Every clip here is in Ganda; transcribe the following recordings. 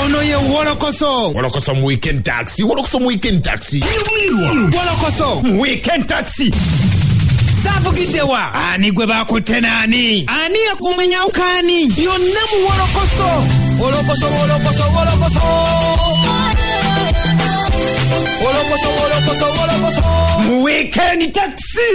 Ono ye Wolokoso. Wolokoso mu weekend taxi. Wolokoso mu weekend taxi. Wolokoso mu weekend taxi. Zavugiddewa ani gwe bakutte naani ani yakumenyawukaani yonna mu Wolokoso. Wolokoso, wolokoso, wolokoso. Wolokoso, wolokoso, wolokoso. Mu weekend taxi.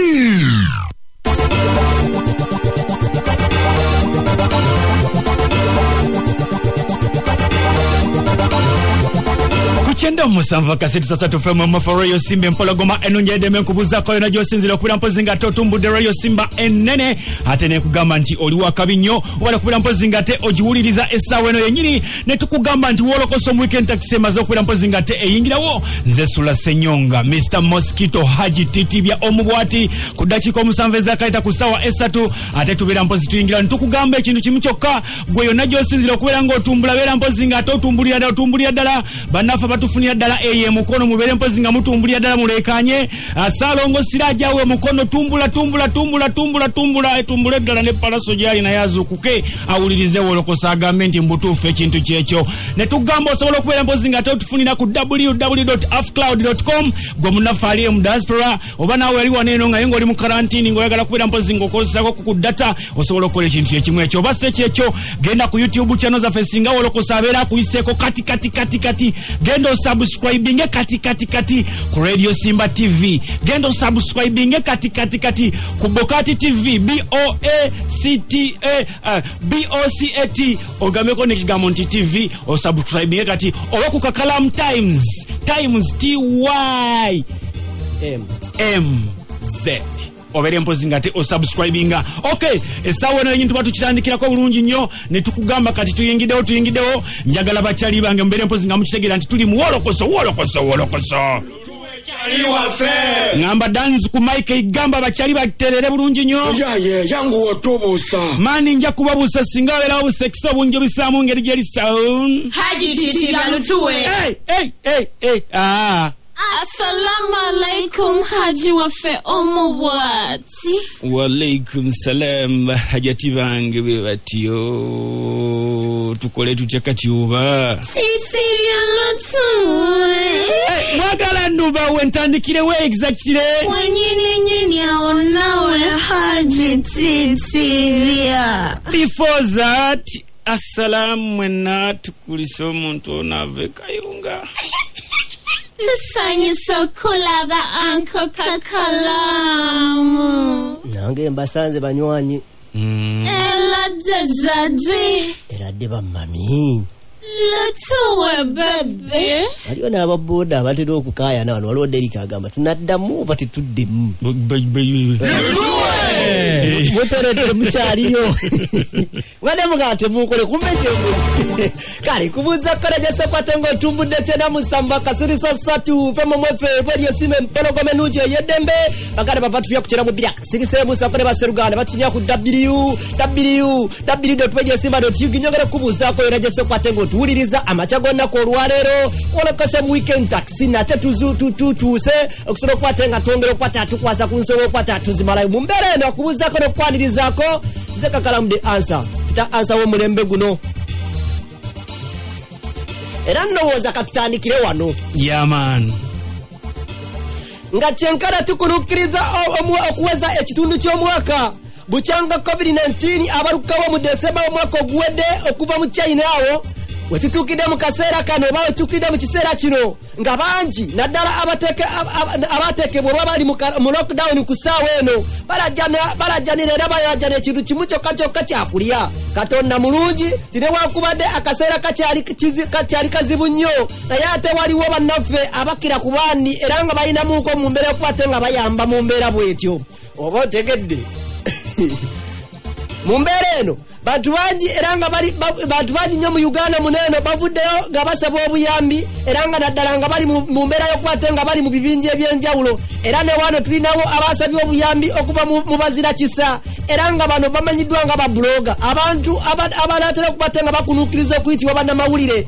Kuchenda musanvu kaseti sasa tufeme maforo Simba empologoma enungi edeme nkubuzaako yona gy'osinziira okubeera mpozi nga ate otumbudde Radio Simba ennene ate nekugamba nti oli wakabi nnyo obala kubeera mpozi nga ate ogiwuliriza essaawa eno yennyini ne tukugamba nti Wolokoso mu weekend taxi emaze okubeera mpozi nga ate eyingirawo. Nze Sula Ssenyonga, Mr Mosquito, Haji Titibya omubwati ku ddakiika 7 ezakayita ku ssaawa 3 ate tubeera mpozi tuyingira ne tukugamba ekintu kimu kyokka gwe yonna gy'osinziira okubeera ng'otumbula beera mpozi nga ate otumbulira ddala otumbulira ddala bannaffe batufunira ddala eyo emukono mubeere mpozi nga mutumbulira ddala mulekanye. Saalongo Siraja we mukono tumbula tumbula tumbula tumbula tumbula etumbule ddala ne Palaso gyali naye azuukuke awulirize Wolokoso agambe nti mbutuufu ekintu kyekyo. Ne tugamba osobola okubeera mpozi nga ate otufunira ku www.afcloud.com gwe munnaffe ali mu diaspora oba naawe ali wano eno nga ye ng'oli mu karantini ng'oyagala kubeera mpozi ng'okozesako ku data osobola okukola ekintu kyekimu ekyo oba si kyekyo genda ku YouTube channel zaffe singa Wolokoso abeera akuyiseeko kati kati kati kati genda osubscribinge kati kati kati ku Radio Simba TV, genda osubscribinge kati kati kati ku Bokati TV, B-O-A-C-T-A B-O-C-A-T ogambeko n'ekigambo nti TV osubscribinge kati oba ku Kakalam Times Times T-Y M Z obeere mpozi nga ate osubscribinga. Okay, essaawa eno yennyini tuba tukitandikirako bulungi nnyo ne tukugamba kati tuyingiddewo tuyingiddewo. Njagala bakyali bange mubeere mpozi nga mukitegeera nti tuli mu Wolokoso Wolokoso Wolokoso. Ngamba dance ku mike igamba bakyali baterere bulungi nnyo. Yangu otubuusa mani nja kubabuusa singa wabeerawo obusekisa obungi obisaamu ngeri gyeri sound. Haji Titibya Lutuwe. Hey, hey, hey, hey. Ah. Assalamu alaikum Haji waffe omubwati. Walaikum salam hajati bange be batyo tukole tutya kati oba Titibya Lutuwe. Hey, mwagala nduba wentandikirewo exactly wenyini nyini awo nawe Haji Titibya. Before that, assalamu mwenna tukulisa omuntu ono ave Kayunga. Tusanyusa okulaba Anko Kakalamu. Nange mbasanze banywanyi. Eladde zadi. Eradde bamami. Lutuwe bebe. Waliwo n'ababoda abatera okukaayana wano waliwo Derrick agamba tunaddamu oba tetuddemu. Lutuwe! Muteredde mukyaliyo. Wadde mugaa temunkole kumbe kyemuli. Kale kubuuza Karaja Sekwate ng'otumbudde 97.3 ffe mumwefe Radio Simba empologoma ennungi ey'eddembe. Baganda bava tufunya ku 92.7 ne basseruganda batufunya ku www.radiosimba.ug. Nyongera kukubuuzaako Karaja Sekwate ng'otuwuliriza amakya g'olunaku olwaleero. Wolokoso mu weekend taxi nate tutuuse okusobola okukwata nga twongera okukwata tukwasa ku nsonga okukwata tuzimalayo. Mu mbeera eno akubuuzaako n'okukwanirizaako nze Kakalamu the answer. Peter answer w'omulembe guno. Era ndowooza katutandikire wano. Yeah man. Nga kyenkana tukunukkiriza okuweza ekitundu ky'omwaka bukyanga COVID-19 abalukawo mu Desemba omwaka oguwedde okuva mu China awo wetutuukidde mu kaseera kano oba wetutuukidde mu kiseera kino nga bangi naddala abateekebwa oba bali mu lockdown ku ssaawa eno balajjanira era balajjana ekintu kimu kyokka kyokka kyakulya. Katonda mulungi ti newankubadde akaseera kakyali kazibu nnyo naye ate waliwo bannaffe abakira ku bandi era nga balinamuko mu mbeera yokuba nga bayamba mu mbeera bw'etyo oba otegedde. Mu mbeera eno bantu bangi era nga bantu bangi nnyo mu Uganda muneeno bavuddeyo nga basaba obuyambi era nga naddala nga bali mu mbeera y'okuba nga bali mu bibinja eby'enjawulo era ne wano tulinawo abasabye obuyambi okuva mu bazira kisa Era nga bano bamanyiddwa nga babuloga, abantu abanaatera okubatte nga bakunuukiriza okuyitibwa bannamawulire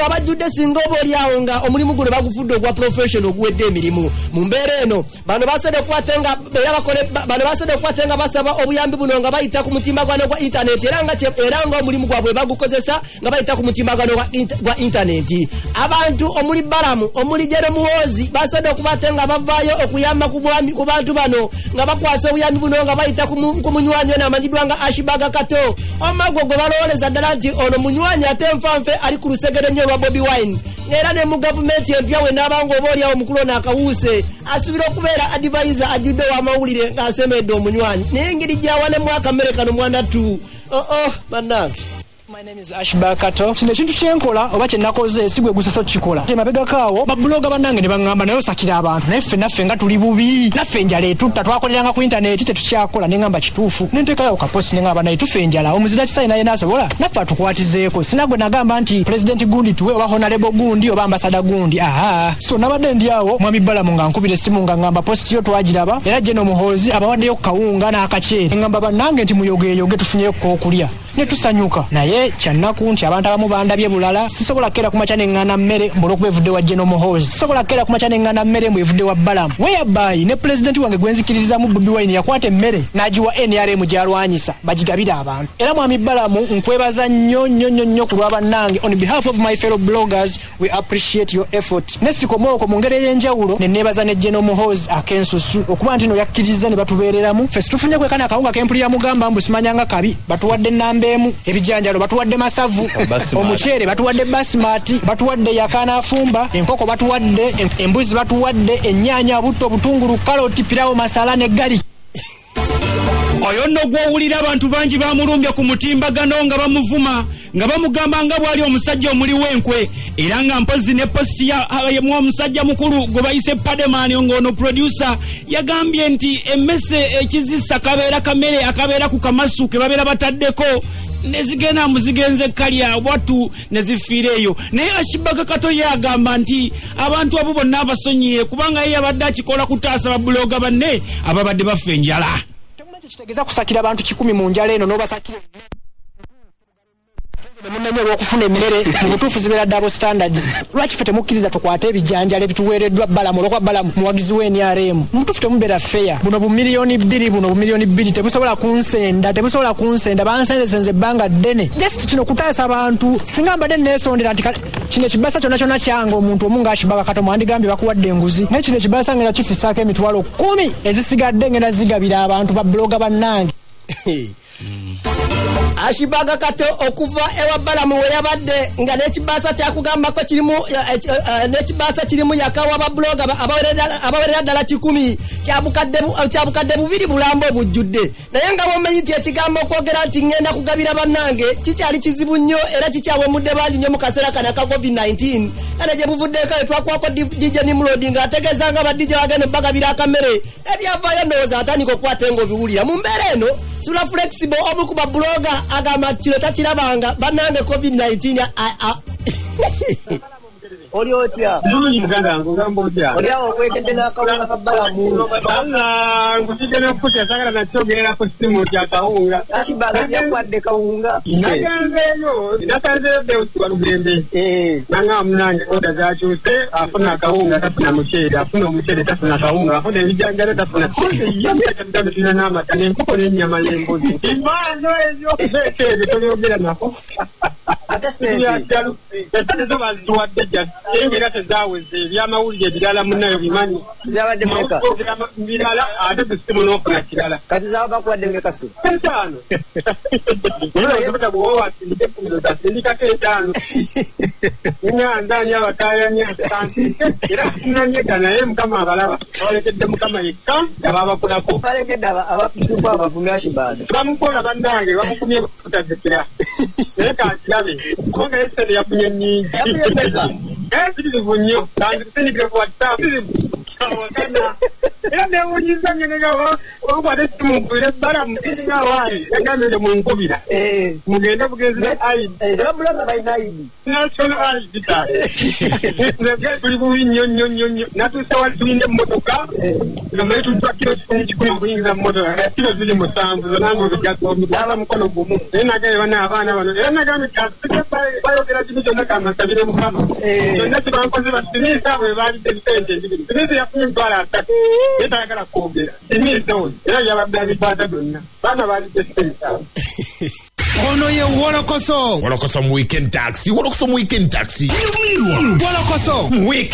abajjudde singa oba oli awo nga omulimu guno bagufudde ogwa profession oguwedde emirimu. Mu mbeera eno bano basedde okubatte nga era bakole bano basedde okubatte nga basaba obuyambi buno nga bayita ku mutimbagano gwa internet, era nga omulimu gwabwe bagukozesa nga bayita ku mutimbagano gwa internet. Abantu omuli Balamu, omuli Jero Muhoozi basedde okubatte nga bavaayo okuyamba ku bantu bano nga bakwasa obuyambi buno nga bayita ku munywanyi ono amanyiddwa nga Ashibaga Kato. Omagwo gwe balowooleza ddala nti ono munywanyi ate nfanfe ali ku lusegere nnyo lwa Bobi Wine, era ne mu gavumenti empya we n'abanga oba oliawo omukulu ono akawuuse asuubira okubeera advisor ajjudde ow'amawulire ng'asemedde omunywanyi, naye engeri gy'awanemu akamere kano mwana tu bannange. My name is Ashba Kato. Kino ekintu kyenkola oba kye nakoze si gwe gusasa okukikola. Emabegako awo babuloga bannange ne baŋŋamba naye osakira abantu, naye ffe naffe nga tuli bubi, naffe enjala etutta, twakoleranga ku intaneti tetukyakola. Ne ŋŋamba kituufu, ne nteekayo kaposi ne ŋŋamba naye tufe enjala, omuzira kisayi naye naasobola naffe atukwatizeeko. Sinagwe nagamba nti pulezidenti gundi tuwe oba honarebo gundi oba ambasada gundi. Aha, so nabadde ndi awo mwami Balamu nga nkubira essimu nga ŋŋamba positi yo twagiraba, era Jeno Muhoozi abawaddeyo ku kawunga n'akaceere. Ne ŋŋamba bannange nti muyogeeyoge tufunyeyo kookulya ne tusanyuka. Naye kyannaku nti abantu abamu bandabye bulala. Sisobola kukeera ku makya neŋŋaana mmere mbu olw'okuba evudde wa Jeno Muhoozi, sisobola kukeera ku makya neŋŋaana mmere mbu evudde wa Balamu. Whereby ne pulezidenti wange gwe nzikiririzamu Bobi Wine yakwata emmere n'agiwa NRM gy'alwanyisa bagigabire abantu. Era mwami Balamu nkwebaza nnyo nnyo nnyo nnyo ku lwa bannange. On behalf of my fellow bloggers, we appreciate your effort. Ne sikoma okwo, mu ngeri ey'enjawulo ne neebaza ne Jeno Muhoozi ak'ensusu okuba nti no yakkiriza ne batubeereramu. Ffe situfunye kwekana akawunga kempulira mugamba mbu simanyanga kabi, batuwadde ennamba emu, ebijanjalo batuwadde masavu, omuceere batuwadde basimati, batuwadde yakaana afumba, enkoko batuwadde, embuzi batuwadde, ennyaanya, butto, obutungulu, kaloti, pirawo masala ne gali. Oyo nno gw'owulira abantu bangi bamulumbye ku mutimbagano nga bamuvuma nga bamugamba nga bw'ali omusajja omuli w'enkwe, era nga mpozi ne positi mu omusajja mukulu gwe bayise Pademani ng'ono producer yagambye nti emmese ekizisa kabeera kamere akabeera ku kamasu ke babeera bataddeko nezigenda mbu zigenze kalya watu nezifiira eyo. Naye Ashibaga Kato ye agamba nti abantu abo bonna abasonyiye kubanga ye yabadde akikola kutaasa babuloga banne ababadde bafa enjala. Temumanyi kitegeeza kusakira abantu 1,000 mu njala eno n'obasakira munenye olw'okufuna emmere. Mu butuufu zibeera double standards. Lwaki ffe temukkiriza tukwate ebijanjalo ebituweereddwa Balamu olwokuba Balamu muwagizi wa NRM? Mu butuufu temubeera fair. Buno bu 2 million, buno bu 2 million tebusobola kunsenda, tebusobola kunsenda, bansenzesenze ebbanga ddene. Just kino kutaasa abantu. Singa mbadde neesondera nti kino ekibasa kyonna kyonna kyange omuntu omu ng'Ashibaga Kato, mwandigambye bakuwadde enguzi, naye kino ekibasa ngenda kifisaako 10,000 ezisigadde ngenda zigabira abantu babuloga bannange. Ashibaga Kato okuva ewa Balamu we yabadde nga n'ekibaasa kyakugambako kirimu n'ekibaasa kirimu yakawa babuloga abawerera ddala 100 kyabukadde 2 bulambo obujjudde. Naye nga bwomanyi nti ekigambo okwogera nti ŋŋenda kugabira bannange kikyali kizibu nnyo era kikyawemudde bangi nnyo mu kaseera kano aka COVID-19. Nga ne gye buvuddeko twakwako DJ Nimrod ng'ategeeza nga ba DJ bagenda bagabira akamere, ebyavaayo ndowooza atandika okukwata ng'obiwulira. Mu mbeera eno Sula Flexible omu ku babuloga agamba kino takirabanga. Bannange, COVID-19 oli otya? Bulungi muganda wange, ogamba otya? Oli awo okwekedde n'akawunga ka Balamu? Wabula nkutidde n'okukutya, sagala nakyogerera ku ssimu nti akawunga. Ashibaga tyakuwadde kawunga? Nagenzeeyo, nasanzeeyo Deus Walugembe. Nangamba munange oda zakyuse, afuna akawunga tafuna muceere, afuna omuceere tafuna kawunga, afuna ebijanjalo tafuna. Tulina n'amata n'enkoko n'ennyama y'embuzi. Imaazo ebyo ebyo tobyogera nako. Ate sente? Esente zo bazituwadde just era tezaweze. Ebyamawulire ebirala munnayo bimanyi. Zabadde mmeka? Birala ate ku ssimu n'ofuna kirala. Kati zaba bakuwadde mmeka si? 5. Sindikako 5 nganzanya abakayanya era nanyega, naye Mukama abalaba, abalekedde Mukama yekka nga babakolako. Balekedde abatuufu abavumi Ashibaga. Bamukola bannange, bamukumye kutazikira, naye kankirabe kubanga esente yafunye nnyingi. Yafunye mmeka? Zirivu nnyo, kanzisindikire ku WhatsApp. Awakana era newunyiza ngenegaba okwata esimu nkubira ebbalamu nga waayi yagambye nti munkubira mugende bugenzi ne ID. Babulaga balina ID. National ID taata. Nze tuli bubi nnyo nnyo nnyo nnyo. Natuuse wali tulina emmotoka nga naye tutwa kilo 100 okuyingiza mu mmotoka nga kilo ziri 7 zonna ng'ozigatta omukwata mukono gumu. Naye nagambye bano abaana bano era nagambye bayogera kimu kyonna kamasabire Mukama. Kyonna kye bankoze basimiisa bwe baalidde ebisente ebibiri. Simiisa yafunye 30,000 naye tayagala kwogera. Simiisa oyo era yabadde abikwata byonna. Baana baalidde sente abo. Ono ye Wolokoso. Wolokoso mu weekend taxi. Wolokoso mu weekend taxi. Wolokoso mu weekend.